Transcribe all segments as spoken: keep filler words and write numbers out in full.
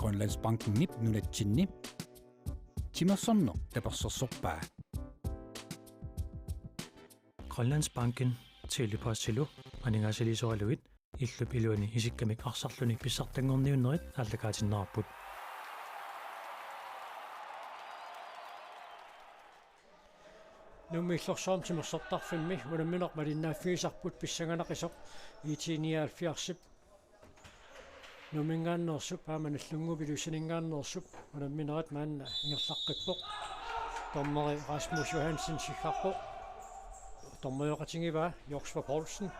Grønlandsbankenip nunatsinni timersorneq tapersersorpaa. Grønlandsbanken Tele-Postilu aningaasaliisoralugit illup iluani isikkamik arsarluni pissartanngorniunnerit aallakaatinneqarput. Nuummi Illorsuarmi timersortarfimmi unammineq malinnaaffigisarput pissanganaqisaq IT nioghalvfjerdsip Nuumminngaanneersup aamma Nagdlunguup Ilulissaninngaanneersup unamminerit maanna ingerlaqqippoq. Dommeri Rasmus Johansen siggarpoq. Dommerioqatigivaa Joshua Poulsen,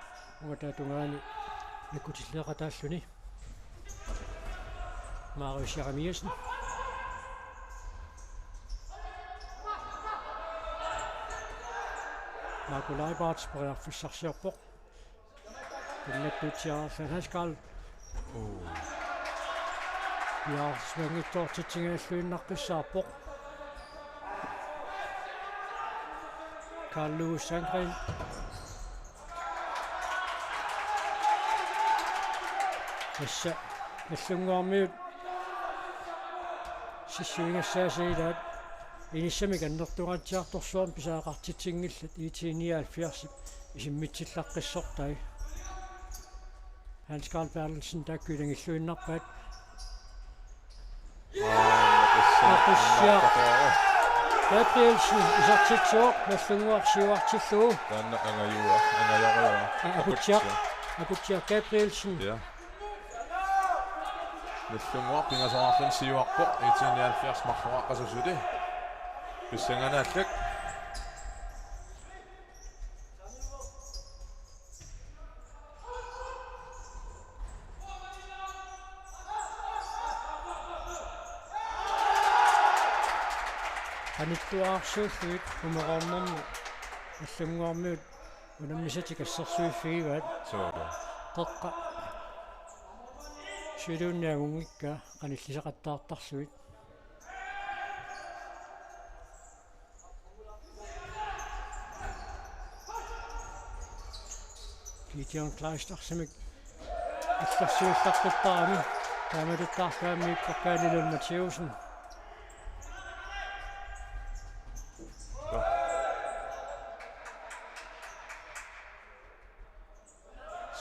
ungataata tungaani nakkutilliaqataalluni Marius Jeremiassen. Marco Leibartz periarfissarsiorpoq. Pinnattuutsiarallaan Hans Karl. Piaarsimanngitsoortitsigigalluinnaqqissaarpoq. Karl Louis Sandgren. Tassa Nagdlunguarmiut sissuigassaasa ilaat inissamik annertungaatsiartorsuarmik pisariaqartitsinngillat IT nioghalvfjerdsip isimmitsillaqqissortai. Hans Karl Berthelsen taakku ilagilluinnarpaat. Aputsiaq Gabrielsen isertitsivoq, Nagdlunguaq siuartillugu. Taanna angajua, angajua. Aa, Aputsiaq. Aputsiaq Gabrielsen. Ja. Nagdlunguaq pingasoraarluni siuarpoq, IT nioghalvfjerds marloraqqasut suli. Pissanganaallutik. Qanittuarsuullugit umeroornermi Nagdlunguarmiut unammisatik assersuiffigivaat. Suu. Qeqqa. Siluunniit angunngikkaa qanillisaqattaartarlugit. Gideon Kleist arsamik illersuillaqqittarami. Taamatuttaarluammi Ippoq Kaali Lund Mathiussen.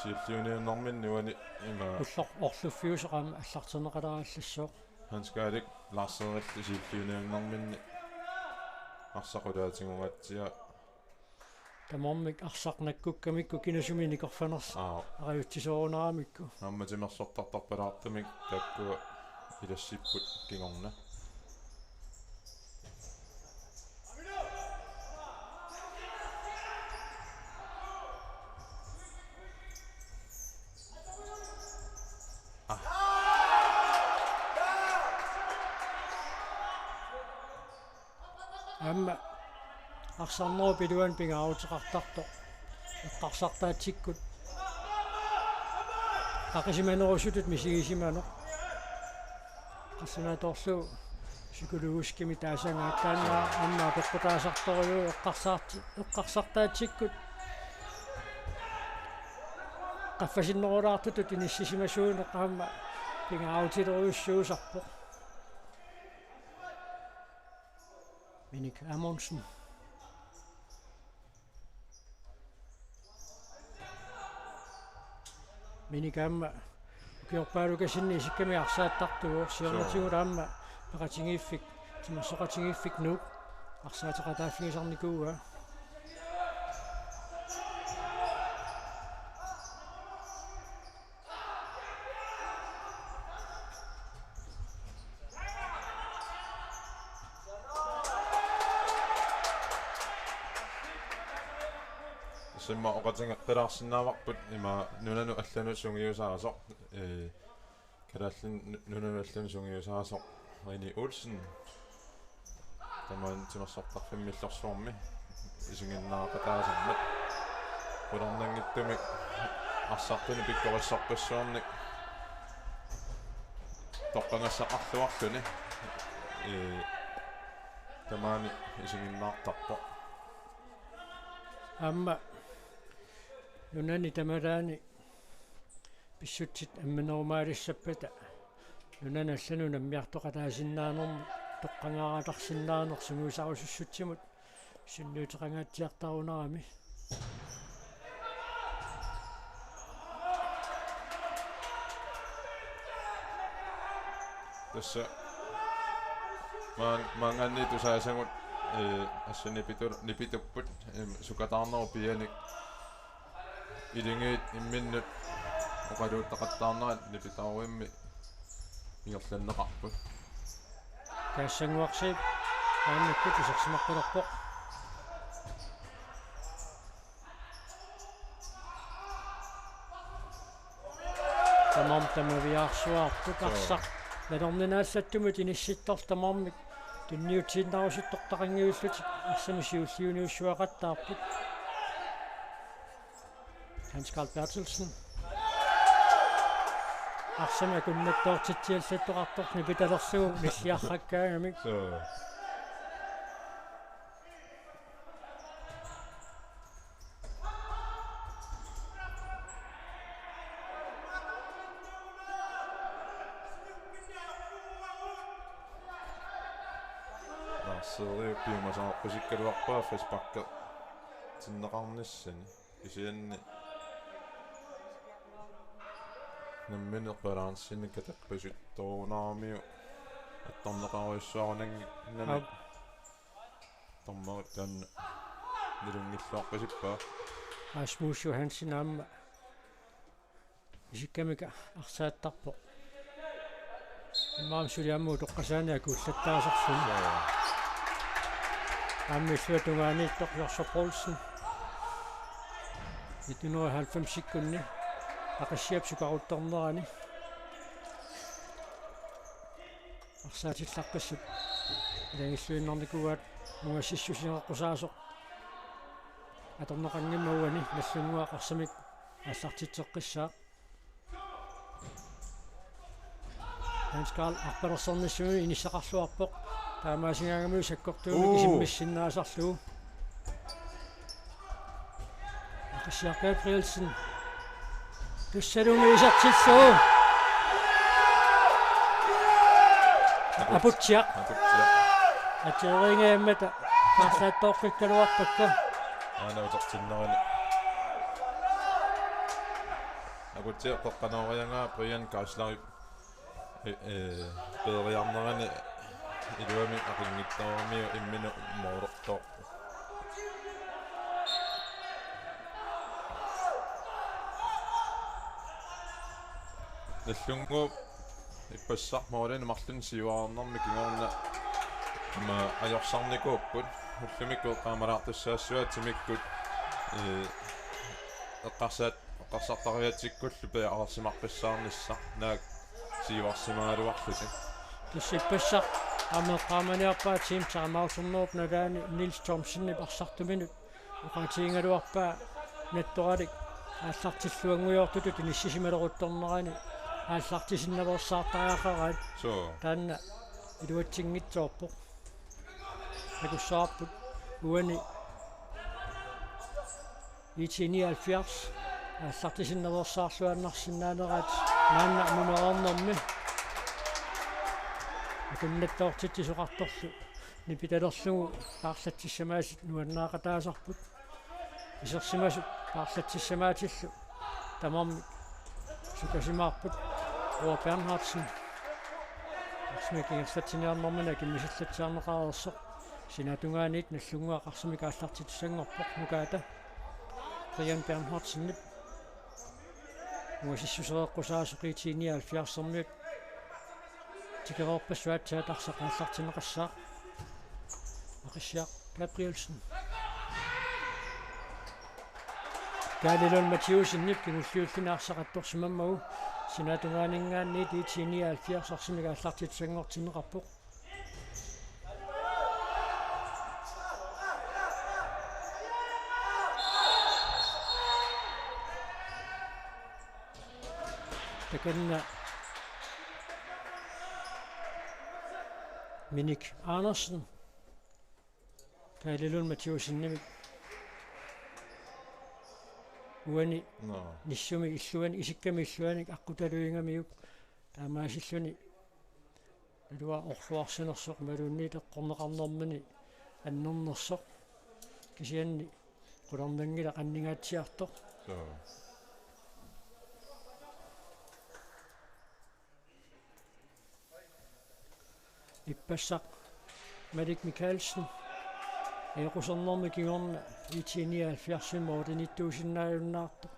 Siulliuniunnerminni uani ima. Ulloq orluffiusoq aamma allarterneqalerallassooq. Hans Karl Larsenillu siulliuniunnerminni arsaq qulaatigungatsiaq. Tamarmik arsaq nakkukkamikku kina sumi nikorfanersoq. Aap. Arajutsisoorunaramikku. Aamma timersortartarpalaartumik taakku ilassipput kingorna. Aamma arsarnerup iluani pingaaruteqartartoq eqqarsartaatsikkut qaqisimanerusutut misigisimanoq. Qassimatorlu psykologiskimik taasagaat taanna aamma apeqqutaasartorujuuvoq eqqarsaarti-, eqqarsartaatsikkut qaffasinnerulaartutut inissisimasuuneq aamma pingaarutilerujussuusarpoq. Minik Amundsen. Minik aamma ukiorpaalukasinni isikkamik arsaattartuuvoq, siornatigut aamma peqatigiiffik, timersoqatigiiffik Nuuk arsaateqataaffigisarnikuuaa. Tassa oqaatigeqqilaarsinnaavarput ima nunanut allanut sungiusaasoq, ee, kalaallinut nu-, nunanut allanut sungiusaasoq René Olsen. Tamaani timersortarfimmi Illorsuarmi isiginnaaqataasarmat. Qularnanngitsumik arsartunik pikkorissorpassuarnik toqqagassaqarluarluni. Ee, tamaani isiginnaartarpoq. Aamma nunani tamalaani pissutsit ammanerumaalissappata Nunanut allanut unammiartoqataasinnaanermut toqqagaaratarsinnaaneq sungiusarusussutsimut sunniuteqangaatsiartarunarami. Tassa maan-, maanngaanniit tusaasagut, ee, assut nipitu-, nipitupput, em, sukataarnerup pianik iligiit imminnut oqaluuttaqattaarnerat nipitaaruimmi ingerlanneqarput. Kaassanguarsiip maannakkut isersimaqqilerpoq. Tamarmik tamaviaarsuaarput. Joo. Arsaq nalorninaallattumut inissittorlu tamarmik tunniutiinnarusuttortaqanngivillutik arsamik siulliuniussuaqattaarput. Hans Carl Berthelsen. Arsamik akunnattoortitsiallattoqartoq nipitalerlugu nilliarrakkaangamik. Joo. Narseriup piumasaqarpusikkaluarpaa frisparkertinneqarnissani. Kisianni nammineq balancenik katappasuttorunaramiuk attorneqarujussuarunannginnami. Aap. Dommerit taanna nalunngilluarpasippaa. Rasmus Johansen aamma isikkamik arsaattarpoq. Immaqa suli aamma utoqqasaani akuullattaasarluni. Joo. Aamma illuatungaaniittoq Joshua Poulsen. Nitten hundrede og halvfemsikkunni Aqissiap sukaruttornerani arsaatillaqqissut ilagilluinnarnikuugaat mungassissuseqaqqusaasoq atorneqanngimmat uani Nagdlunguaq arsamik aallartitseqqissaaq. Hans Carl arpalersornissamut inissaqarluarpoq. Taamaasigaangamiuk sakkortuumik Uu. Isimmissinnaasarlugu. Aqissiaq Gabrielsen. Tussaluunniit isertillugu. Aputsiaq. Aputsiaq. Ateriingajammata. Paarlaattooqqikkaluarpakka. Aana utertinnerani. Aputsiaq qeqqanooriagaa Brian Geislerip, ee, ee, peeriarnerani iluamik aqinngitsooramiuk imminut moorortoq. Nagdlunguup ippassaq målinik marlunnik siuarnermi kingorna ima ajorsarnikuupput. Ullumikkut eqqaamalaartussaassuat timikkut, ee, eqqarsaat-, eqqarsartariatsikkullu periarsimaqqissaarnissaq naak siuarsimagaluarlutik. Tassa ippassaq aamma eqqaamaniarpaa Team Time Out-ernerup nalaani Niels Thomsenip arsartuminut oqaatigigaluarpaa nattoralik aallartilluanngujoortutut inissisimaleruttornerani aallartisinnaveersaartariaqaraat. Suu. Taanna iluatsinngitsoorpoq. Takussavarput uani I T nioghalvfjerds aallartisinnaveersaarluinnarsinnaaneraat maanna numereernermi akunnattoortitsisoqartorlu nipitalerlugu paarlatsissamaasut nuannaaqataasarput. Isersimasut paarlatsissamaatillu tamarmik sukasimaarput. Roar Bernhardsen. Arsamik ingerlatsiniarnermini akimmisallatsiarneqareersoq. Sinaatungaaniit Nagdlunguaq arsamik aallartittussanngorpoq Nukaata. Brian Bernhardsenip mungasissuseqaqqusaasoq I T nioghalvfjerdsermiut. Tikereerpassuit aatsaat arsaq aallartinneqassaaq. Aqissiaq Gabrielsen. Kaali Lund Mathiussenip kingulliulluni arsaq attorsimammagu sinaatungaaninngaanniit I T nioghalvfjerds arsamik aallartittussanngortinneqarpoq. Takanna Minik Andersen. Kaali Lund Mathiussenimit. Uani Nå. Nissumi illuani, isikkamik illuanik aqqutaluigamiuk. Taamaasilluni Naluara orluarsinersoq imaluunniit eqqorneqarnermini annernersoq. Kisianni qularnanngilaq anningaatsiartoq. Suu. Ippassaq Malik Mikaelsen. Eequsernermi kingorna IT nioghalvfjerds målimiittuusinnaajunnaartoq.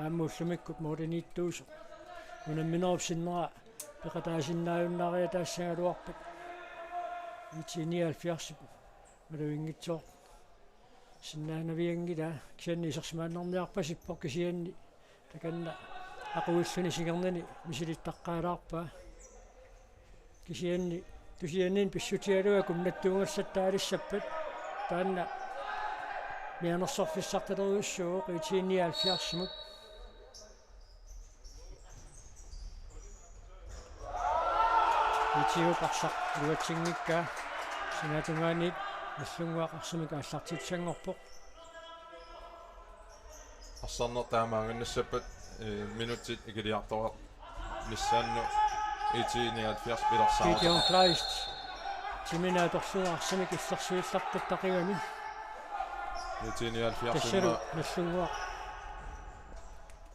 Aamma ullumikkut målimiittuusoq. Unamminerup sinnera peqataasinnaajunnaariataassaagaluarpat. IT nioghalvfjerds maluginngitsoorsinnaanavianngilaa, kisianni isersimaannarniarpasippoq, kisianni takanna aquilluni singernini misilittaqqaalaarpaa. Kisianni tusianninnut pissutigalugu akunnattuugassat taalissappat, taanna mianersorfissartalerujussuuvoq IT nioghalvfjerdsimut. IT-p arsaq iluatsinngikkaa, sinaatungaaniit Nagdlunguaq arsamik aallartitsanngorpoq. Arsarneq taamaannginnissappat, eh, minutsit ikiliartoqarnissaannut IT nioghalvfjerds pilersaarut. Gideon Kleist. Timini atorlugu arsamik illersuillartaqqigami. IT nioghalvfjerds. Tassalu imma Nagdlunguaq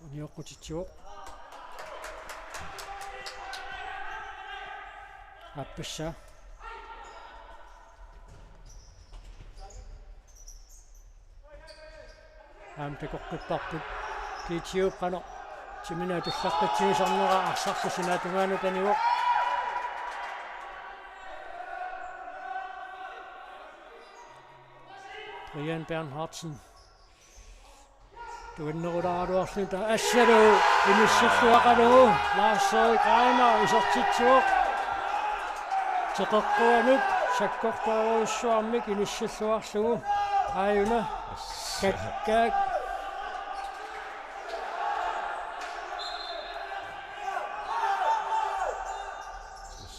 unioqqutitsivoq. Aappassaa. Aamma takoqqipparput. T T U qanoq timini atullaqqitsinissarnera arsarlu sinaatungaanut anivoq. Brian Bernhardsen. Tuinnerulaaraluarluni taava assalu inissilluaqalugu Lars Erik Reimer isertitsivoq. Teqeqquanut sakkortoorujussuarmik inissilluarlugu. Aajuna. Kakkaak.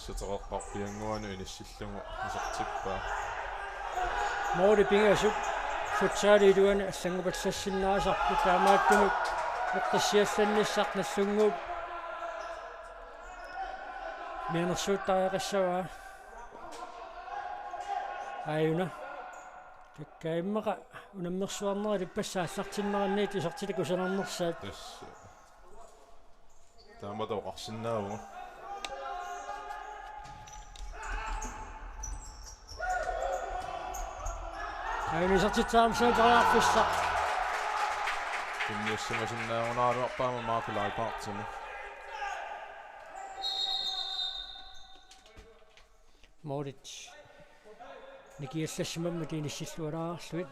Suteqarpiannguanu inissillugu isertippaa. Måli pingasut futsalip iluani allanngupallassinnaasarput, taamaattumik eqqissiallannissaq Nagdlunguup mianersuuttariaqassavaa. Aajuna. Kakkaak immaqa unammersuarnerit ippassaq aallartinneranniit isertitat kusanarnersaat. Tassa. Taamatut oqarsinnaavugut. Aajuna isertitseqarnissaa periarfissaq. Tunniussimasinnaagunaraluarpaa aamma Marco Leibartimi. Målit nikiallassimammat inissillualaarlugit.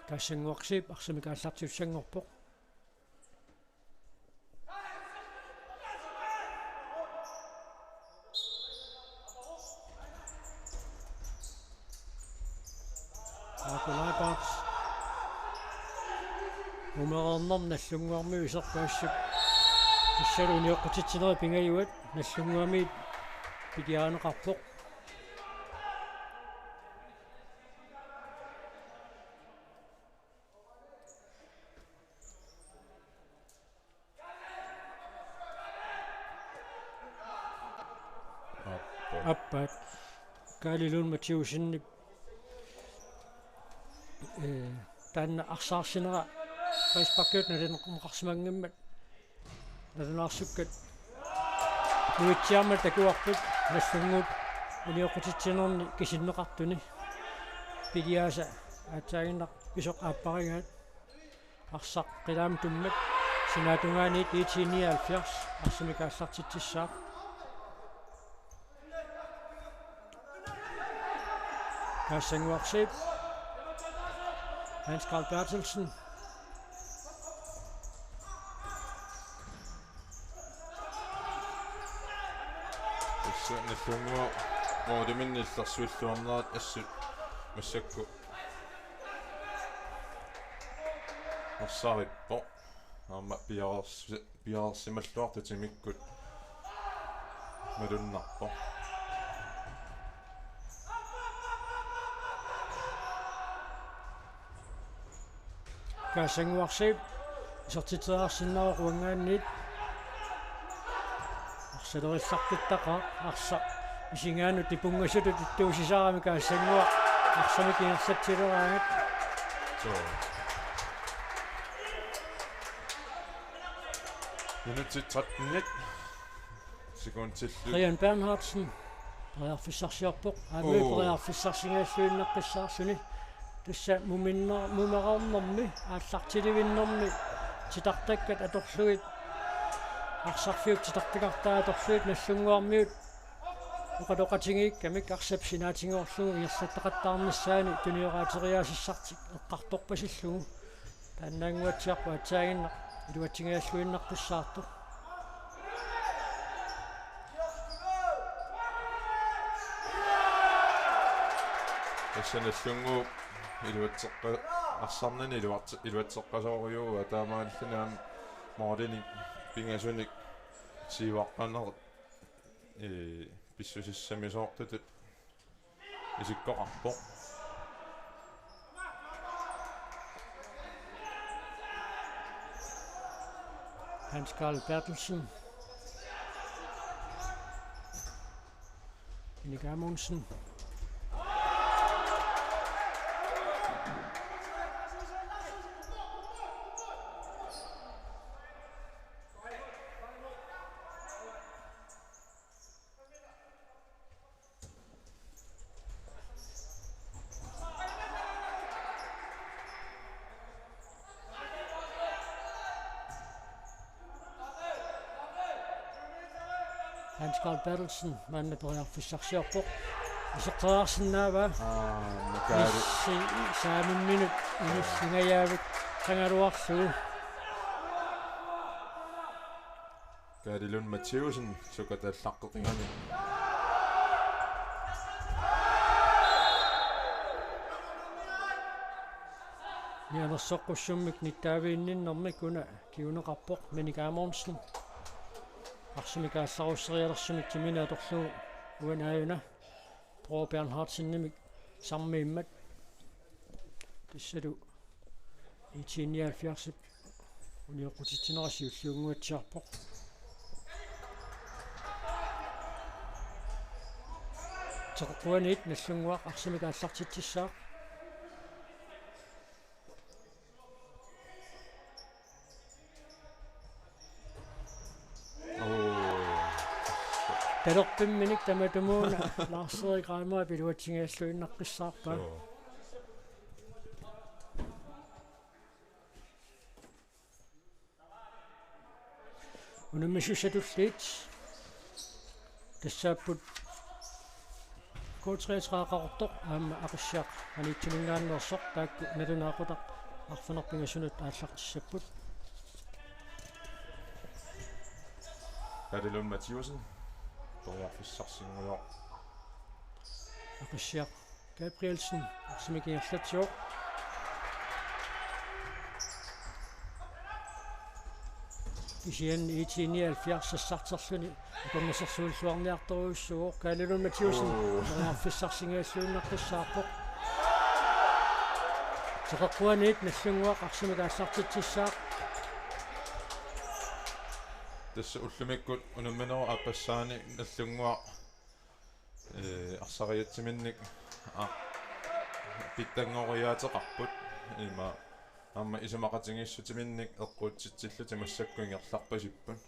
Kaassannguaq Zeeb arsamik aallartitsanngorpoq. Marco Leibartz. Umereernermi Nagdlunguarmiut iserpaassuk. Tassalu unioqqutitsinerit pingajuat Nagdlunguamiit piliarineqarpoq. Aappaat. Aappaat. Kaali Lund Mathiussen. Eh, taanna arsaarsinera frisparkiup naluneqarsimanngimmat nalunaarsukkat nuitsiarmat takuarput Nagdlunguup unioqqutitsinerni kisinneqartuni. Piliaasa aatsaaginnaq pisoq aapparigaat. Arsaq qilaamtummat sinaatungaaniit IT nioghalvfjerds arsamik aallartitsissaaq. Kaassannguaq Zeeb. Hans Carl Berthelsen. Tassa Nagdlunguaq måliminni illersuilluarnerat assut massakkut ersarippoq. Aamma piareersi-, piareersimalluartut timikkut malunnarpoq. Kaassannguaq Zeeb isertitseriarsinnaavoq uanngaanniit. Salerissartittaqaaq arsaq isigaanut tipunngasutut ittuusisaramik aassannguaq arsamik ingerlatsileraangat. Suu. Minutsit tretten sekundillu. Brian Bernhardsen periarfissarsiorpoq. Aamma Oo. Periarfissarsingajalluinnaqqissaarluni. Tassa muminner-, mumereernermi, aallartilivinnermi, titartakkat atorlugit, arsarfiup titartakartaa atorlugit, Nagdlunguarmiut oqaloqatigiikkamik arsap sinaatigoorlugu ingerlattaqattaarnissaani tunioraateriaasissartik eqqartorpasillugu. Taannaannguatsiarpoq aatsaannguaq iluatsingajalluinnaqqissaartoq. Tassa Nagdlunguup iluatseqqa-, arsarnani iluatse-, iluatseqqasoorujuuvoq, taamaalilluni aamma målinik pingasunik siuaqqanerit, ee, pissusissamisoortutut isikkoqarpoq. Hans Karl Berthelsen. Minik Amundsen. Hans Karl Berthelsen maanna periarfissarsiorpoq. Iserteriarsinnaavaa. Aa, Mikael. Issi saamimminut inissingajaavik qangaluarlugu. Kaali Lund Mathiussen sukatallaqqeqigami. Mianersoqqussummik nittaaviinninnermik una kinguneqarpoq Minik Amundsen. Arsamik aallarusserialersumik timinik atorlugu uani aajuna Bror Bernhardsenimik sammiimmat. Tassalu IT nioghalvfjerdsip unioqqutitsinera siulliunnguatsiarpoq. Teqeqquaniit Nagdlunguaq arsamik aallartitsissaaq. Oo. Talerpimminik tamatumuuna Lars-Erik Reimerip iluatsingajalluinnaqqissaarpaa. Joo. Unammisussatulliit tassaapput K treogtredive Qaqortoq aamma Aqissiaq Maniitsuninngaanneersoq, taakku nalunaaqutaq arfineq-pingasunut aallartissapput. Kaali Lund Mathiussen periarfissarsinngujoq. Aqissiaq Gabrielsen arsamik ingerlatsivoq. Kisianni IT nioghalvfjerds sassarterluni akornusersuilluarniartorujussuuvoq. Kaali Lund Mathiussen Oo. Periarfissarsingajalluinnaqqissaarpoq. Teqeqquaniit Nagdlunguaq arsamik aallartitsissaaq. Tassa ullumikkut unamminerup aappassaani Nagdlunguaq ee, arsariatsiminnik, aa, pitsanngoriaateqarput, ima aamma isumaqatigiissutiminnik eqquutsitsillutik massakkut ingerlarpasipput.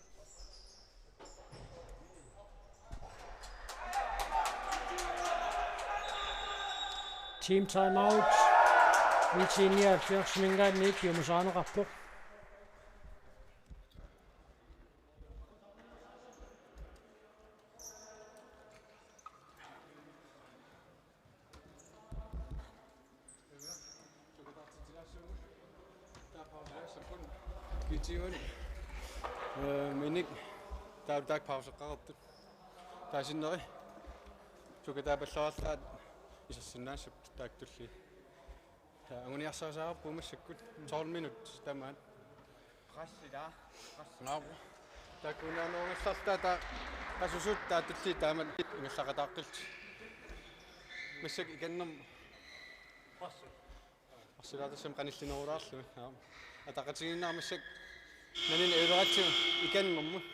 Team timeout. IT nioghalvfjerdsiminngaanniit piumasaaneqarpoq. Kitiun. Ee, Minik. Taava taakku pauseqartut. Taava sinneri. Sukataapalluarlaat isersinnaassappat taakku tulliit. Taava anguniarsarisaarput massakkut tolv minut tamaat. Pressi, taa. Pressi. Naamik. Taakkununnga uungassaarluta taava qasusut taava tulliit taamak ingerlaqataaqqillutik. Massakkut ikannermut. Pressi. Arsilaatassam qanillinerulaarlumi. Aamma. Ataqatigiinnaat massakkut nanineq iligatsigu ikannermut.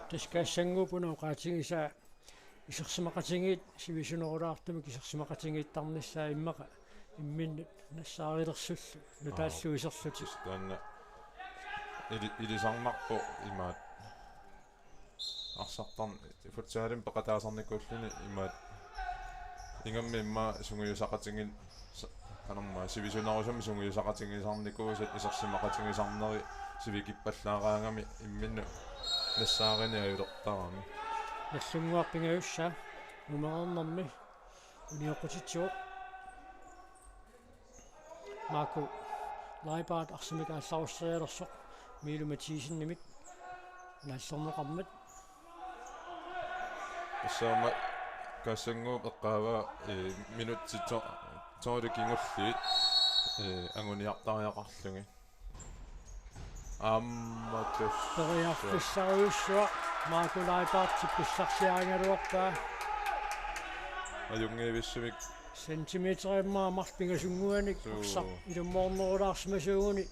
Tassa Kassannguup una oqaatigisaa isersimaqatigiit sivisunerulaartumik isersimaqatigiittarnissaat immaqa imminnut nassaarilersullu nutaallu iserlutik. Taanna ili-, ilisarnarpoq imaat arsartarn-, futsalimi peqataasarnikuulluni imaat ingammik immaqa sungiusaqatigin-, sa-, qanormaa sivisunerusumik sungiusaqatigisarnikuusat isersimaqatigisarneri sivikippallaaraangami imminnut nassaarineq ajulertarami. Nagdlunguaq pingajussaa nummereernermi unioqqutitsivoq. Marco Leibart arsamik aallarusserialersoq Miilu Mathiasenimit naallerneqarmat. Tassami Kassannguup eqqaavaa, ee, minutsit to-, tolv kingulliit, ee, anguniartariaqarlugit. Aamma tassa. Periarfissarujussuaq Marco Leibartip pissarsiarigaluarpaa. Ajunngivissumik. Centimeterimmaa marluk pingasunnguanik. Suu. Arsaq ilummoornerulaarsimasuuguni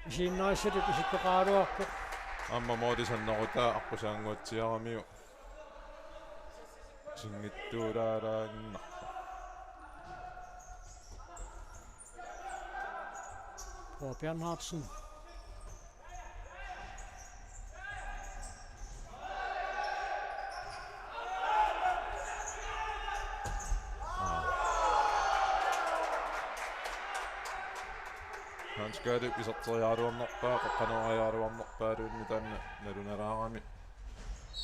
isiginnaarissatut isikkoqaraluarpoq. Aamma moolisannerutaa aqqusaannguatsiaramiuk. Sinngittuulaaraannarpoq. Bror Bernhardsen. Hans Gade iserteriaraluarnerpaa, qaqqaneriaraluarnerpaaluunniit taanna nalunalaarami.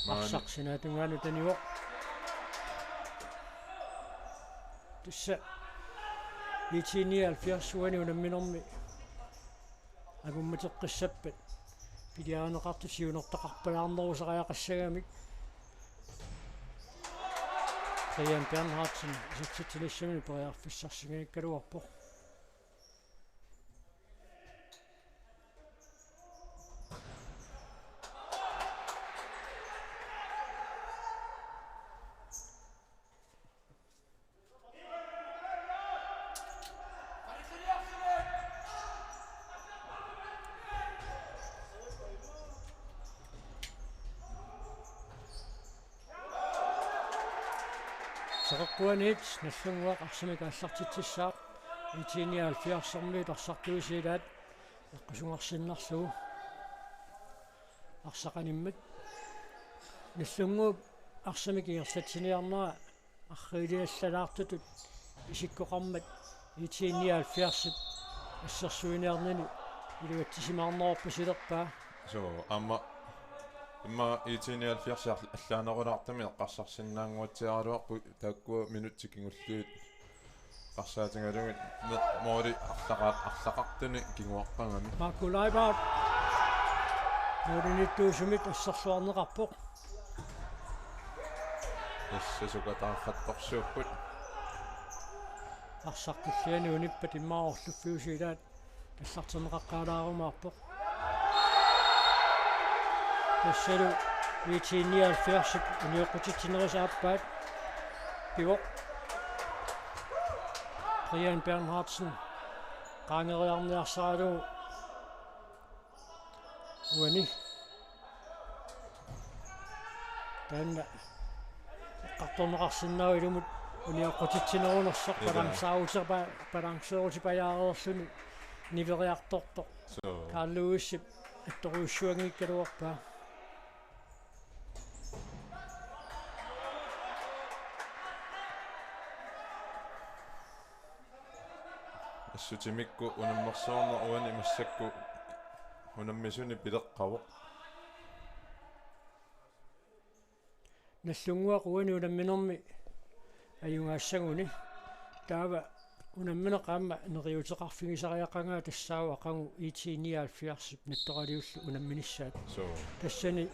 Maani. Arsaq sinaatungaanut anivoq. Tassa IT nioghalvfjerds uani unamminermi angummateqqissappat piliarineqartut siunertaqarpalaarnerusariaqassagamik Brian Bernhardsen isertitsinissaminut periarfissarsigaluarpoq. Seqerpuaniit Nagdlunguaq arsamik aallartitsissaaq, IT nioghalvfjerdsermiut arsartuisa ilaat eqqusugarsinnarlugu arsaqanimmat. Nagdlunguup arsamik ingerlatsiniarnera arriiliallalaartutut isikkoqarmat IT nioghalvfjerdsip assersuiniarnini iluatsisimaarneruppasilerpaa. Suu, aamma immaqa IT nioghalvfjerds all-, allaanerulaartumik eqqarsarsinnaannguatsiaraluarput taakkua minutsit kingulliit eqqarsaatigalugit me-, mooli arlaqa-, arlaqartuni kinguarpagami. Marco Leibart. Mooliniittuusumit asserluarneqarpoq. Tassa sukataarfattorsuupput. Arsaq tulliani unippat immaqa orluffiusu ilaat tallarterneqaqqaalaarumaarpoq. Tassalu IT nioghalvfjerdsip unioqqutitsinerisa aappaat pivoq. Brian Bernhardsen qaangeriarniarsaralugu uani. Taanna eqqartorneqarsinnaavoq ilumut unioqqutitsinerunersoq. Ila. Balanceerutipa-, balanceerutipajaareerluni niveriartortoq. Suu. Carl Lewisip attorujussuanngikkaluarpaa. Assut timikku unammersuarneq uani massakkut unammisuni pileqqavoq. Nagdlunguaq uani unamminermi ajugaassaguni. Taava unammineq aamma neriuuteqarfigisariaqagaa tassaavoq aqagu IT nioghalvfjerdsip nattoraliullu unamminissaat. Suu. Tassani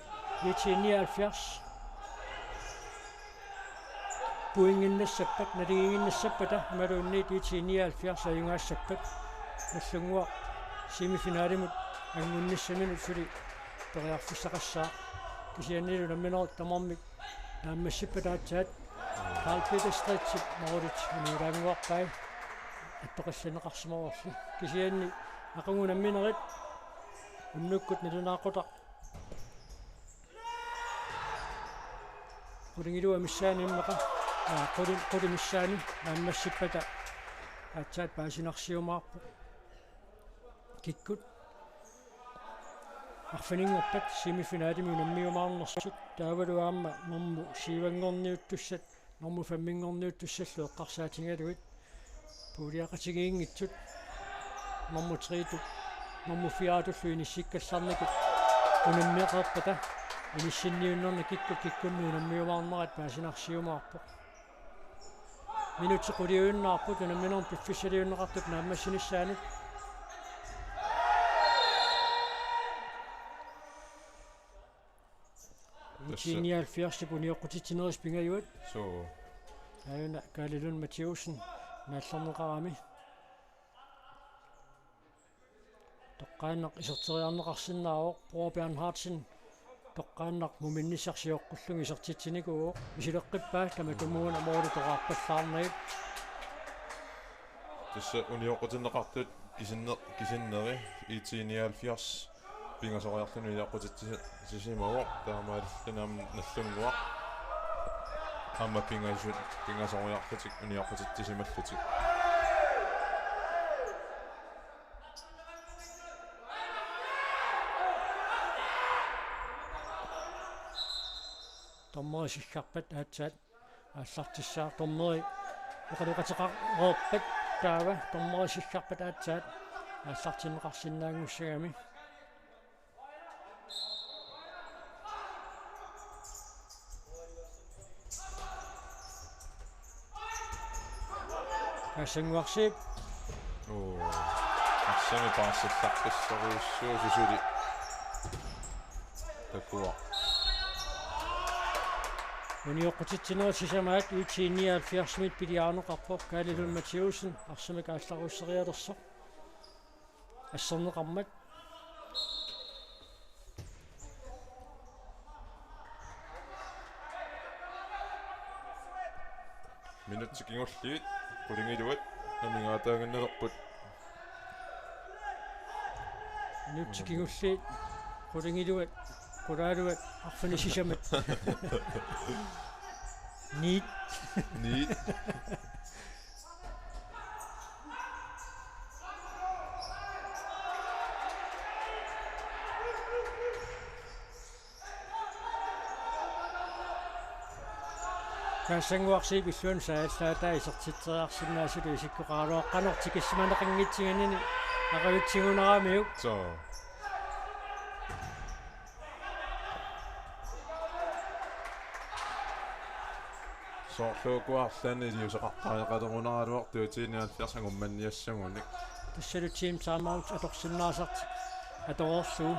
IT nioghalvfjerds pointinnassappat, naligiinnassappata imaluunniit IT nioghalvfjerds ajugaassappat Nagdlunguaq semifinalimut angunnissaminut suli periarfissaqassaaq. Kisiannili unamminerit tamarmik naammassippata aatsaat Carl Peter Stridtip moolit uniulaannguarpai. attoqqinneqarsimavorli. Kisianni aqagu unamminerit unnukkut nalunaaqutaq qulingiluat missaanni immaqa, aa, quli-, qulit missaanni naammassippata aatsaat paasinarsiumaarpoq. Kikkut arfininngorpat semifinalimi unammiumaarnersut, taavalu aamma normu syvinngorniuttussat normu femminngorniuttussallu eqqarsaatigalugit puuliaqatigiinngitsut normu tretu normu firetullu inissikkallarnikut unammeqarpata inissinniunnerni kikkut kikkunnut unammiumaarnerat paasinarsiumaarpoq. Minutsit quliuinnarput unamminermi piffissaliunneqartut naammassinissaanut. Tassa. T nioghalvfjerds unioqqutitsinerit pingajuat. Suu. Aajuna Kaali Lund Mathiussen naallerneqarami. Toqqaannaq iserteriarneqarsinnaavoq, Bror Bernhardsen. Toqqaannaq muminnissaq sioqqullugu isertitsinikuuvoq. Misileqqippaa tamatumuuna mooritoqarpallaarnagit. Tassa unioqqutinneqartut kisinne-, kisinneri IT nioghalvfjerds pingasoriarluni unioqqutitsisimavoq, taamaalilluni aamma Nagdlunguaq aamma pingasut pingasoriarlutik unioqqutitsisimallutik. Dommeri siggarpat aatsaat aallartissaaq, dommeri oqaloqateqareerpat taava dommeri siggarpat aatsaat aallartinneqarsinnaanngussagami. Kaassannguaq Zeeb. Oo. Arsamik paarsillaqqissorujussuusoq suli. Takuuk. Unioqqutitsinerit sisamaat IT nioghalvfjerds-imit piliarineqarpoq, Kaali Lund Mathiussen arsamik aallaruserialersoq. Asserneqarmat. Minutsit kingulliit qulingiluat amigaataaginnalerput. Minutsit kingulliit qulingiluat, qulaaluat arfineq-sisamat. Niit. Niit. Kaassannguaq Zeeb illuanut saallaataa isertitseriarsinnaasutut isikkoqaraluarpoq, qanoq tikissimaneqanngitsiginini aqagutsigunaramiuk. Suu. Soorlu uku arlaanni iliuuseqartariaqalerunaraluartoq T nioghalvfjerds angummanniassagunik. Tassalu team timeout atorsinnaasartik atoreerlugu.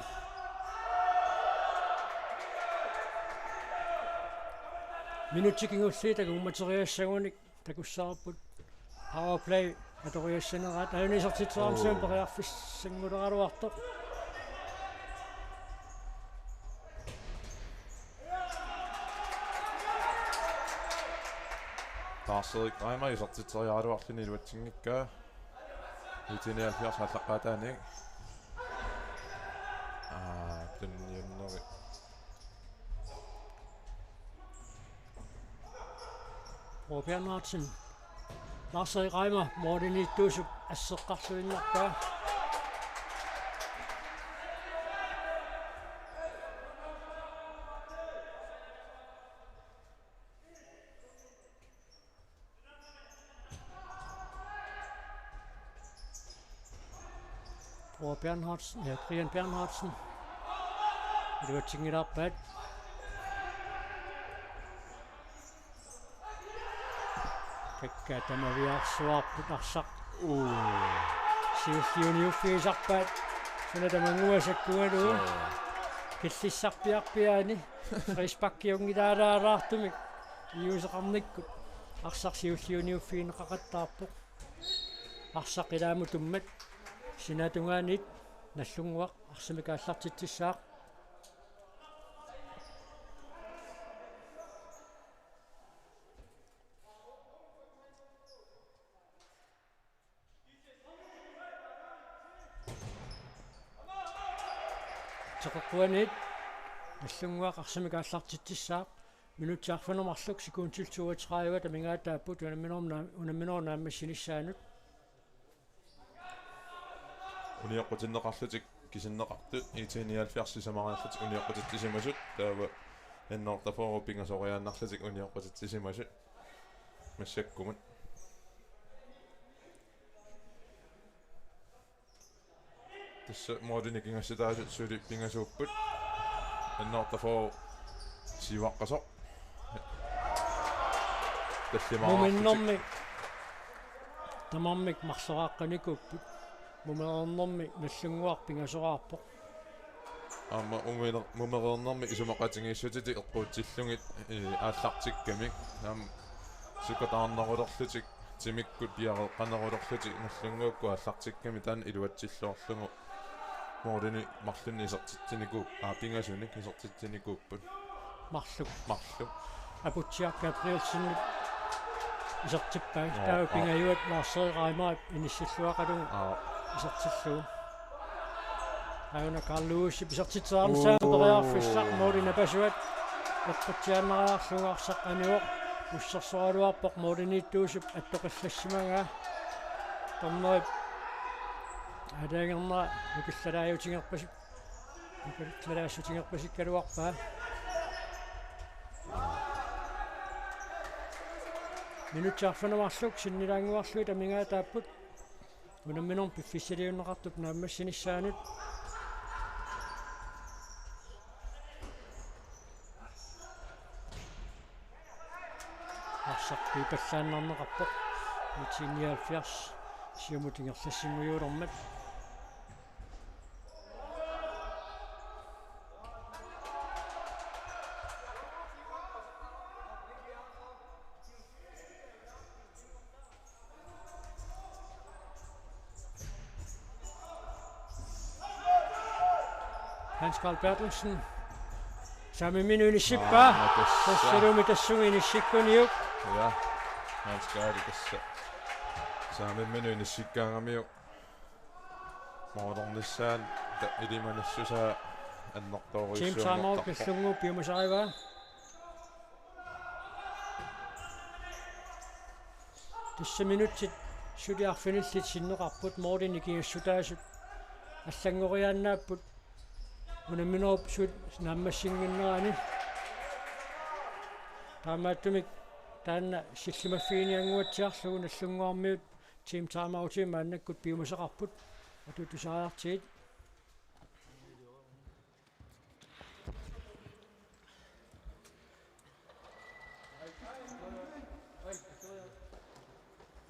Minutsit kingulliit takuummateriassagunik takussavarput. Powerplay atoriassaneraat, aajuna isertitseriarmat Oo. periarfissannguleraluartoq. Lars-Erik Reimer isertitseriaraluarluni iluatsinngikkaa. IT nioghalvfjerds aallaqqaataaniit. Aa, tunniunnerit. Bror Bernhardsen. Lars-Erik Reimer målimiittuusoq asseqqarluinnarpaa. Bror Bernhardsen, ja, Brian Bernhardsen. Iluatsinngilarpaat. Takka tamaviarsuarput arsaq. Uu. Siulliuniuffigisarpaat. Suna tamannguaq sakkugalugu. Suu. Killissarpiarpiaani. Frisparkiunngilaalaaraartumik. Iliuuseqarnikkut. Arsaq siulliuniuffigineqaqattaarpoq. Arsaq ilaamut tummat. Sinaatungaaniit Nagdlunguaq arsamik aallartitsissaaq. Soqeqquaniit Nallunnguaq arsamik aallartitsissaaq. Minutsit arfineq-marluk sekundit toogtredive amigaataapput unamminermi naa-, unamminerup naammassinissaanut. Unioqqutinneqarlutik kisinneqartut I T nioghalvfjerds sisamariarlutik unioqqutitsisimasut, taava N otteogfyrre pingasoriaannarlutik unioqqutitsisimasut massakkumut. Tassa målini nikingassutaasut suli pingasuupput. N otteogfyrre siuaqqasoq. Tallimaarlutik. Muminnermi tamarmik marloraaqqanikuupput. Mumereernermi Nallunnguaq pingasoraarpoq. Aamma muminer-, mumereernermi isumaqatigiissutitik eqquutsillugit, ee, aallartikkamik. Aamma sukataarnerulerlutik, timikkut piareeqqanerulerlutik Nallunnguakkut aallartikkamik taanna iluatsilluarlugu målini marlunnik isertitsinikuup-, aa, pingasunik isertitsinikuupput. Marluk. Marluk. Aputsiaq Gabrielsen isertippai. Joo, taava joo. Pingajuat Lars Erik Reimer inissilluaqalugu. Joo. Isertillugu. Aajuna Carl Lewisip isertitseqarnissaa. Uu. Periarfissaq måli napasuat. Eqqutsiaannariarlugu arsaq anivoq. Ussersoraluarpoq målimiittuusup attoqillassimagaa. Dommerip aalajangerneq nukillalaajutingerpasi-, nukillalaassutigerpasikkaluarpaa. Minutsit arfineq-marluk sinnilaannguarlugit amigaataapput. Unamminermi piffissaliunneqartup naammassinissaanut. Arsaq piipallaannarneqarpoq. I T nioghalvfjerds siumut ingerlassingujuulermat. Hans Carl Berthelsen. Saamimminut inissippaa. Aa, tassa. Tassalumi tassunga inissikkuniuk. Ja. Hans Carl tassa. Saamimminut inissikkaangamiuk. Moornissaat ta-, ilimanassusaa annertoorujussuanngortarpoq. Team timeout Nallunnguup piumasarivaa. Tassa minutsit suli arfinillit sinneqarput, målini nikingassutaasut allanngoriaannaapput unamminerup suli naammassinnginnerani. Taamaattumik taanna sillimaffiginiannguatsiarlugu Nallunnguarmiut team timeouti maannakkut piumasaqarput. Atuutusariartigit.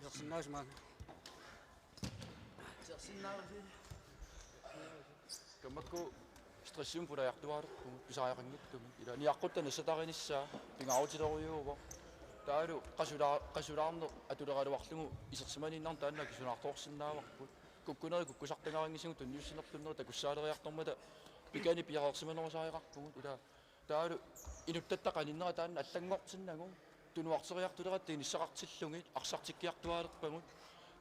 Isersinnaasut maanga. Isersinnaasut. Kammakku stressimik pulajartuaalerpugut pisariaqanngitsumik. Ila niaqqutta nassatarinissaa pingaarutilerujuuvoq. Taavalu qasula-, qasulaarneq atuleraluarlugu isersimaniinnarnik taanna akisunaartoorsinnaavarput. Kukkunerit kukkusartagarinngisagut tunniussinertunneri takussaaleriartormata pikani piareersimanerusariaqarpugut. Ila taavalu inuttatta qaninnera taanna allanngortinnagu tunuarteriartuleratta inissaqartillugit arsartikkiartuaalerpagut.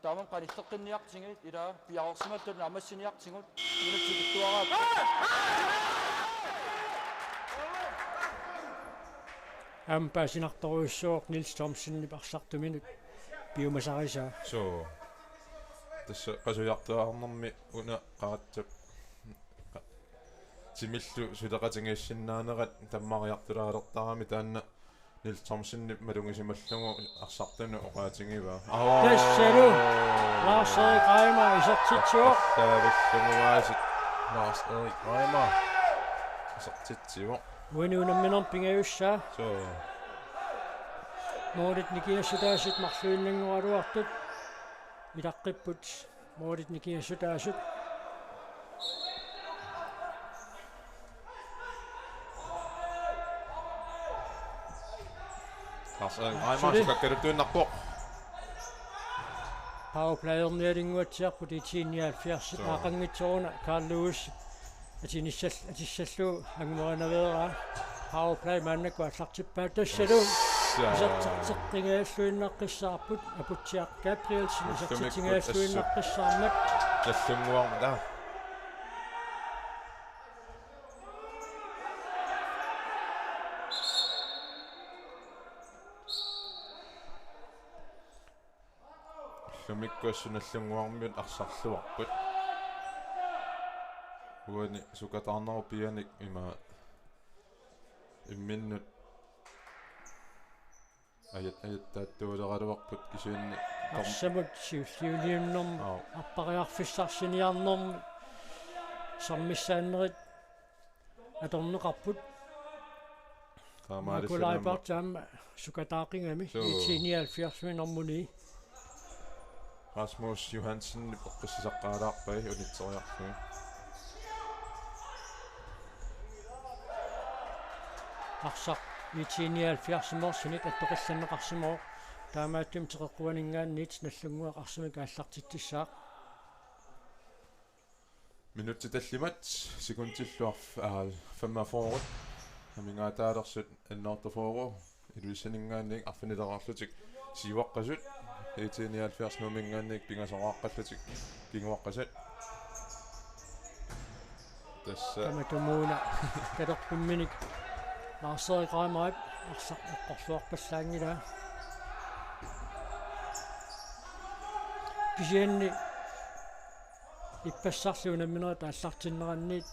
Taamaammat qanilleqqinniartigit ila piareersimalluta naammassiniartigut minutsit tikittuaraappat. Aamma paasinartorujussuuvoq Niels Thomsenip arsartuminut piumasarisaa. Suu. Tassa qasujartuaarnermi una qaratsap timillu suleqatigiissinnaanerat tammariartulaalertarami taanna Niels Thomsenip malugisimallugu arsartunut oqaatigivaa. Aa! Tassalu Lars Erik Reimer isertitsivoq. Taavilluguaasiit Lars Erik Reimer isertitsivoq. Uani unamminermi pingajussaa. Suu. Målit nikingassutaasut marluinnanngoraluartut. Ilaqqipput målit nikingassutaasut. Lars Erik Reimer suli sukakkaluttuinnarpoq. Powerplayernialinnguatsiarput I T nioghalvfjerds. Suu. Aaqanngitsooruna Carl Lewis. Atinissal-, atissallugu angumerineraa. Powerplay maannakkut aallartippaa tassalu. Tassa. Isertitseqqinngilluinnaqqissaarput Aputsiaq Gabrielsen. Ullumikkut isertitsinngilluinnaqqissaarmat. Nallunnguarmi taa. Mikku assut Nagdlunguarmiut arsarluarput. Uani sukataarnerup pianik ima imminnut ajat-, ajattaattuuleraluarput kisianni kam- Arsamut siulliuliunnermi Aap. Appariarfissarsiniarnermi sammissaannerit atorneqarput. Taamaalissanerma. Nikolaj Barth aamma sukataaqigami. Suu. IT nioghalvfjerds nummer ni. Rasmus Johansen eqqissisaqqaalaarpai unitseriarlugu. Arsaq IT nioghalvfjerds-imeersunik attoqqillanneqarsimavoq. Taamaattumik teqeqquaninngaanniit Nagdlunguaq arsamik aallartitsissaaq. Minutsit tallimat sekundillu arf-, aa, femogfyrre. Amigaataalersut N otteogfyrre Ilulissaninngaanniit arfinileraarlutik siuaqqasut. IT nioghalvfjerds Nuumminngaanniit pingasoqaqqallutik kinguaqqasut. Tassa. Tamatumuuna katerpumminik Lars-Erik Reimerip arsaq eqqorluarpallaanngilaa. Kisianni ippassarli unamminerit aallartinneranniit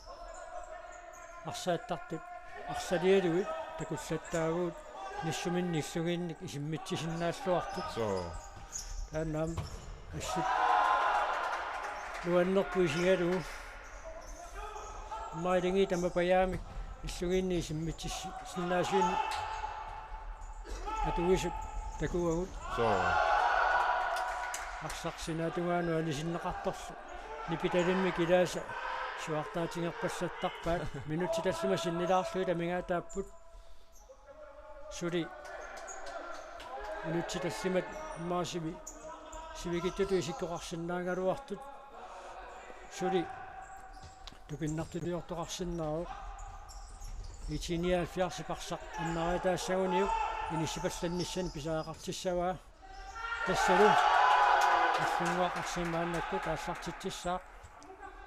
arsaattartut arsalialuit takullattaavugut nassuminnilluunniit isimmitsisinnaalluartut. Soo. Taanna aamma assut nuannerpoq isigalugu. Aamma ilagit tamapajaamik illugiinni isimmitsisinnaasunik atuisut takuagut. Soo. Arsaq sinaatungaanut anisinneqartorlu nipitalimmik ilaasa suartaatigerpallattarpaat. Minutsit tallimat sinnilaarlugit amigaataapput. Suli minutsit tallimat immaqa sivi-, sivikittutut isikkoqarsinnaagaluartut. Suli tupinnartuliortoqarsinnaavoq. IT nioghalvfjerds-ip arsaq annariataassaguniuk inissipallannissani pisariaqartissavaa. Tassalu Nagdlunguaq arsamik maannakkut aallartitsissaaq.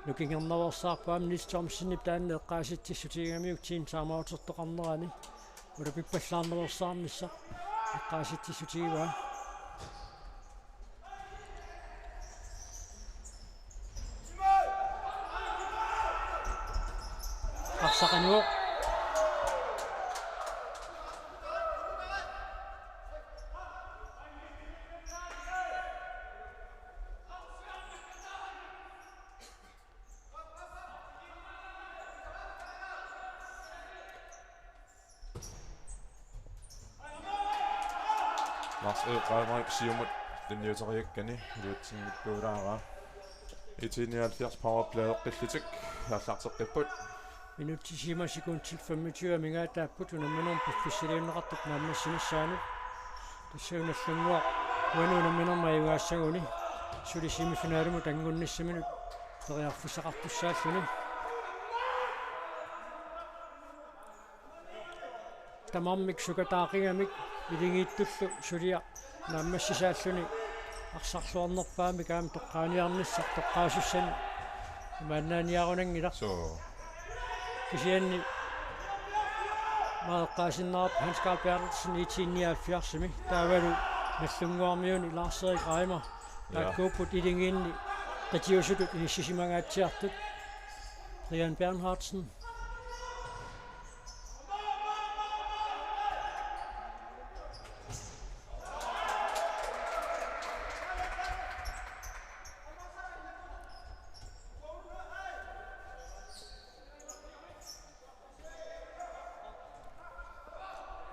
Nukingernaveersaarpoq aamma Niels Thomsenip taanna eqqaasitsissutigigamiuk team timeoutertoqarnerani. Ulapippallaarnerusaarnissaq eqqaasitsissutigivaa. Arsaq anivoq. Lars Erik Reimerip siumut tunniuteriakkani iluatsinngikkuulaaraa. IT nioghalvfjerds powerplay eqqillutik aallarteqqipput. Minutsit sisamat sekundit femogtyve amigaataapput unamminermi piffissaliunneqartup naammassinissaanut. Tassa Nagdlunguaq uani unamminermi ajugaassaguni suli semifinalimut angunnissaminut periarfissaqartussaalluni. Tamarmik sukataaqigamik iligiittullu suliaq naammassisaalluni arsarluarnerpaamik aamma toqqaaniarnissaq toqqaasussani imaannaaniarunanngilaq. Soo. Kisianni maani eqqaasinnaavoq Hans Carl Berthelsen IT nioghalvfjerds-imi taavalu Nagdlunguarmiuni Lars Erik Reimer. Ja. Taakkuupput iligiinni qitiusutut inissisimangaatsiartut. Brian Bernhardsen.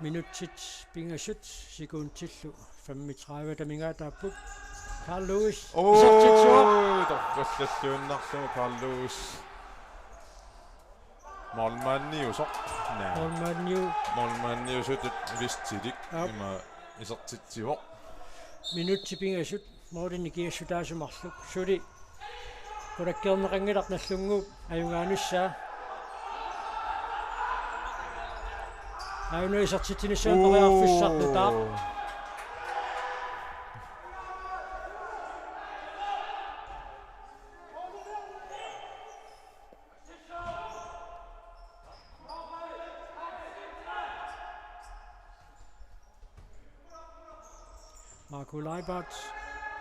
Minutsit pingasut sekundillu femogtredive amigaataapput. Carl Lewis. Oo, isertitsivoq. Torrallalluinnarlugu Carl Lewis. Målmandiusoq. Naa. Målmandiu-. Målmandiusutut listilik. Aap. Ima isertitsivoq. Minutsit pingasut målini kiassutaasoq marluk. Suli qulakkeerneqanngilaq Nagdlunguup ajugaanissaa. Auna isertitsinissamut periarfissaq nutaaq. Marco Leibert.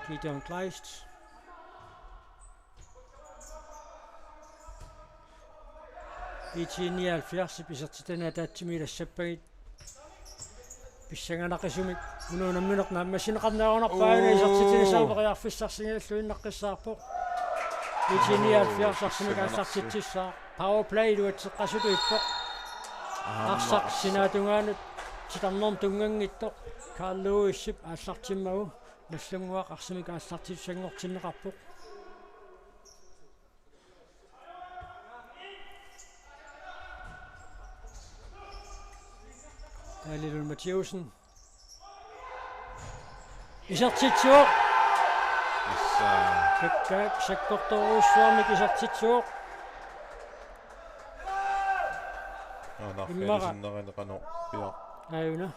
Gideon Kleist. IT nioghalvfjerds isertitani ataatsimik ilassappagit. Pissanganaqisumik unammineq naammassineqarneq ajornarpoq, aajuna isertitsinissamut periarfissarsigalluinnaqqissaarpoq. IT nioghalvfjerds arsamik aallartitsissaaq. Powerplay iluatseqqasutut ippoq. Arsaq sinaatungaanut titarnermut tunnganngitsoq. Carl Lewisip aallartimmagu Nagdlunguaq arsamik aallartittussanngortinneqarpoq. Daniel Lund Mathæussen. Isertitsivoq. Issa. Sakka-, sakkortoorujussuarmik isertitsivoq. Aana immaqa. Fælisinnerani qanoq piaq. Aajuna.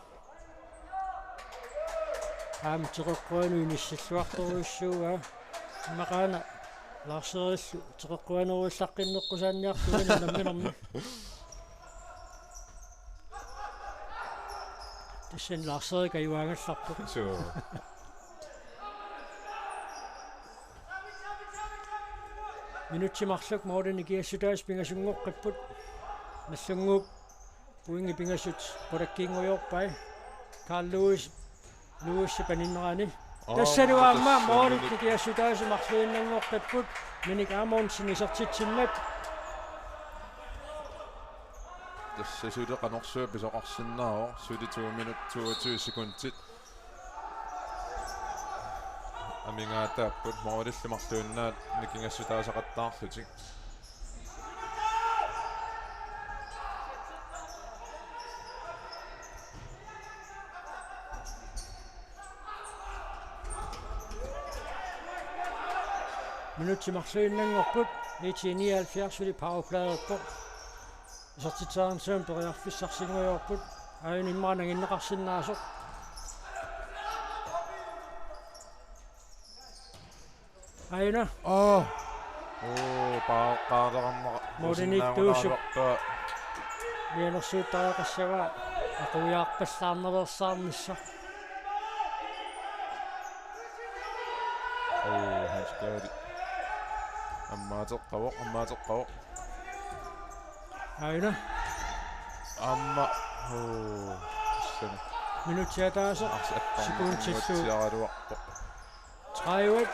Aamma teqeqquanut inissilluartorujussuuaa. Immaqaana Lars-Erillu teqeqquanerullaqqinneqqusaanniartuuvoq unamminermi. Tassani Lars-Erik ajuaangallarpoq. Suu. Minutsit marluk målini nikingassutaasut pingasunngorput. Nagdlunguup pointit pingasut qulakkiinngujoorpai. Carl Lewis, Lewis paninnerani. Aa, tassalu aamma målit nikingassutaasut marluinnanngorput. Minik Amundsen isertitsimmat. Tassa suli qanorsuaq pisoqarsinnaavoq, suli to minut toogtyve sekundit. Amigaataapput målillu marluinnaat nikingassutaasaqattaarlutik. Minutsit marluinnanngorput, IT nioghalvfjerds suli powerplayerpoq. Isertitserinissamut periarfissarsinngujoorput, aajuna immaqa nanginneqarsinnaasoq. Aajuna. Aa. Oo, paa-, paaraqarnera. Målimiittuusoq. Kusinnaagunaraluarpaa. Mianersuuttariaqassavaa. Aquiaarpallaarnersaarnissaq. Oo, Hans Gade. Ammaateqqavoq, ammaateqqavoq. Aajuna. Aamma. Oo. Sani. Minutsit ataaseq. Arsi attarneq sekundillu. Iluatsiaraluarpoq. Tredive.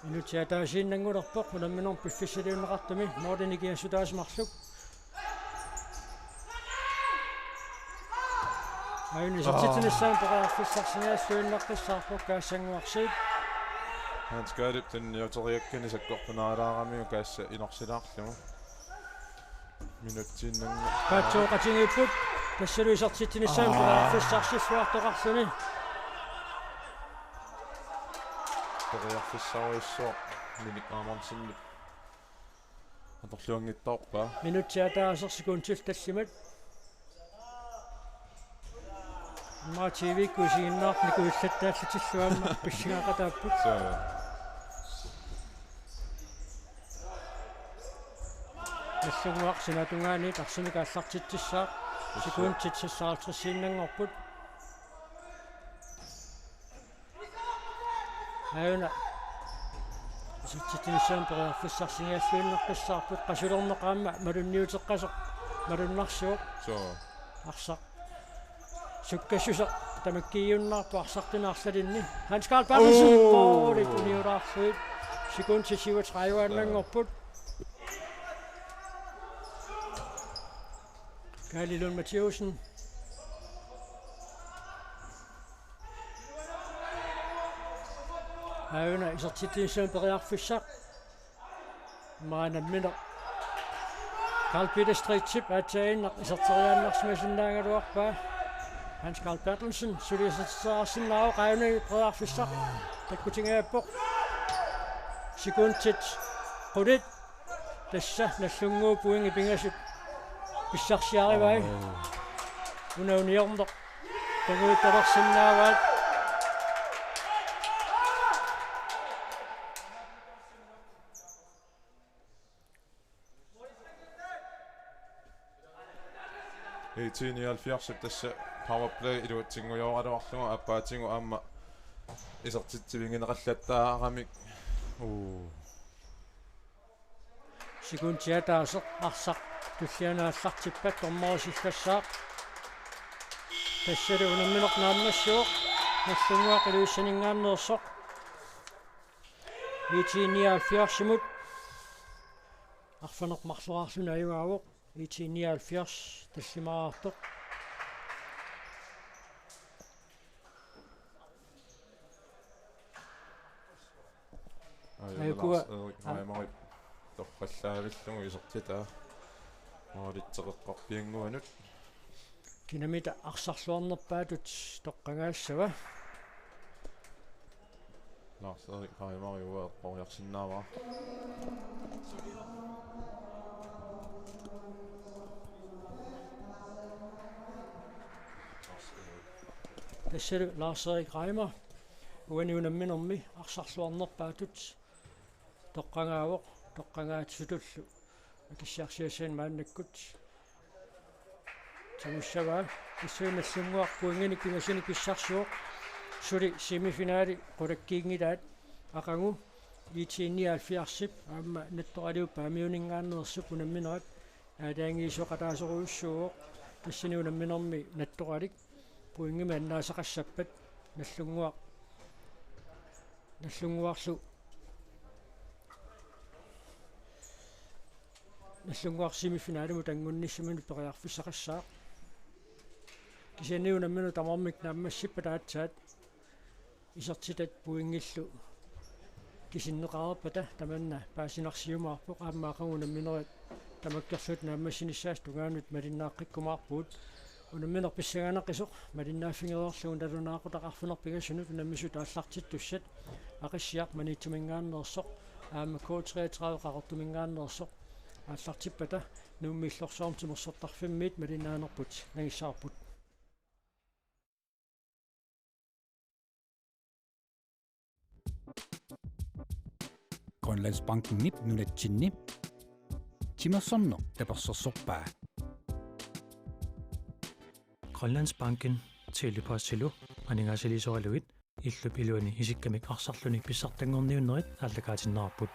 Minutsit ataasiinnanngulerpoq unamminermi piffissaliunneqartumi, målini nikingassutaasut marluk. Aajuna isertitsinissamut periarfissarsigalluinnaqqissaarpoq Kaassanguarsiit. Hans Galip tunniuteriakkani sakkortunaalaaramiuk Kaassa inorsilaarlugu. Minutsiinnanngu-. Paatsooqatigiipput, tassalu isertitsinissamut periarfissarsilluartoqarluni. Periarfissarujussuaq Minik Amundsenip atorluanngitsoorpaa. Minutsit ataaseq sekundit tallimat. Immaqa T V-kkut isiginnaartut nikuillattaallutillu aamma pissanngaqataapput. Suu. Nagdlunguaq sinaatungaaniit arsamik aallartitsissaaq. Sekundit seksoghalvtredsiinnanngorput. Aajuna. Isertitsinissamut periarfissarsigalluinnaqqissaarput, qasulerneq aamma malunniuteqqasoq malunnarsivoq. Suu. Arsaq. Sukkassuseq tamakkiiunnaarpoq arsartuni arlalinni. Hans Karl Berthelsen. Oo. Målit uniulaarlugit. Sekundit syvogtredive-innanngorput. Kaali Lund Mathæussen. Aajuna isertitsinissamut periarfissaq. Maanna minut. Karl Peter Stridtip aatsaannaq iserteriaannarsimasinnaagaluarpaa. Hans Karl Berthelsen suli isertitseriarsinnaavoq, aajuna periarfissaq. Takkutigaappoq. Sekundit qulit. Tassa Nagdlunguup pointit pingasut pissarsiarivai. Oo. Una uniorneq. Tunguittalersinnaavaat. IT nioghalvfjerds tassa powerplay iluatsinngujoraluarlugu aappaatigut aamma isertitsivigineqallattaaramik. Uu. Sekundia ataaseq arsaq tullianut aallartippat dommerip sillassaaq. Tassalu unammineq naammassivoq. Nagdlunguaq Ilulissaninngaanneersoq. IT nioghalvfjerdsimut arfineq-marloraarluni ajugaavoq. IT nioghalvfjerds tallimaartoq. Aajuna Lars Erik Reimerip torrallaavillugu isertitaa. Målitseqeqqarpiannguanut. Kinamita arsarluarnerpaatut toqqagaassava? Lars Erik Reimer uanga eqqoriarsinnaavara. Tassalu Lars Erik Reimer uani unamminermi arsarluarnerpaatut toqqagaavoq, toqqagaatsutullu akissiarsiassaanut maannakkut tigussavaa. Tassalu Nagdlunguaq pointinik pingasunik pissarsivoq. Suli semifinali qulakkiinngilaat aqagu IT nioghalvfjerdsip aamma Nattoraliup Paamiuninngaanneersup unamminerat aalajangiisoqataasorujussuuvoq. Tassani unamminermi Nattoralik pointimik annaasaqassappat Nagdlunguaq Nagdlunguarlu Nagdlunguaq semifinalimut anngunnissaminut periarfissaqassaaq. Kisianni unammineq tamarmik naammassippat aatsaat isertitat pointillu kisinneqareerpata tamanna paasinarsiumaarpoq, aamma aqagu unamminerit tamakkerlutik naammassinissaasa tungaanut malinnaaqqikkumaarpugut. Unammineq pissanganaqqisoq malinnaaffigereerlugu nalunaaqutaq arfineq-pingasunut unammisut aallartittussat Aqissiaq Maniitsuminngaanneersoq aamma K treogtredive Qaqortuminngaanneersoq aallartippata Nuummi Illorsuarmi timersortarfimmiit malinnaanerput nangissavarput. Grønlandsbankenip nunatsinni timersorneq tapersersorpaa. Grønlandsbanken Tele-Postilu aningaasaliisoralugit illup iluani isikkamik arsarluni pissartanngorniunnerit aallakaatinneqarput.